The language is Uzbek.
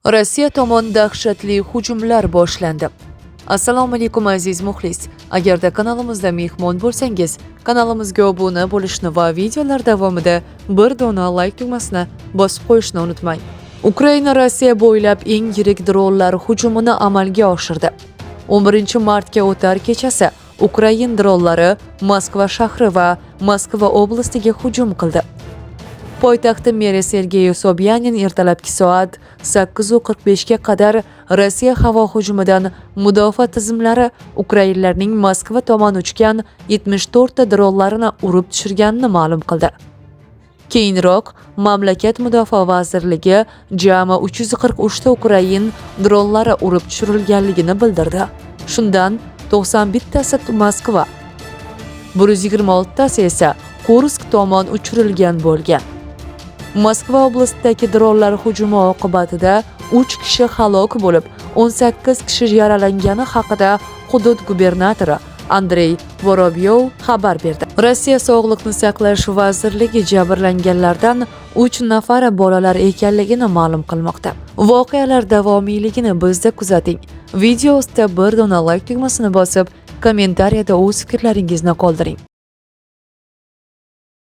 Rossiya tomon dahshatli hujumlar boshlandi. Assalomu alaykum, aziz muxlis. Agarda kanalimizda mehmon bo'lsangiz, kanalimizga obuna bo'lishni va videolar davomida bir dona like tugmasini bosib qo'yishni unutmang. Ukraina Rossiya bo'ylab eng yirik dronlar hujumini amalga oshirdi. 11 martga o'tar kechasi ukrain dronlari Moskva shahri va Moskva oblastiga hujum qildi. Poytaxti meri Sergey Sobyanin ertalabki soat 8:45 ga qadar Rossiya havo hujumidan mudofaa tizimlari ukrainlarning Moskva tomon uchgan 74 ta dronlarini urib tushirganini ma'lum qildi. Keyinroq mamlakat mudofaa vazirligi jami 343 ta ukrain dronlari urib tushirilganligini bildirdi. Shundan 91 tasi Moskva, 126 tasi esa Kursk tomon uchirilgan bo'lgan. Moskva oblastidagi dronlar hujumi oqibatida 3 kishi halok bo'lib, 18 kishi yaralangani haqida hudud gubernatori Andrey Vorobyov xabar berdi. Rossiya Sog'liqni saqlash vazirligi jabrlanganlardan 3 nafari bolalar ekanligini ma'lum qilmoqda. Voqealar davomiyligini bizda kuzating. Video ostida bir dona like tugmasini bosib, kommentariyada o'z fikrlaringizni qoldiring.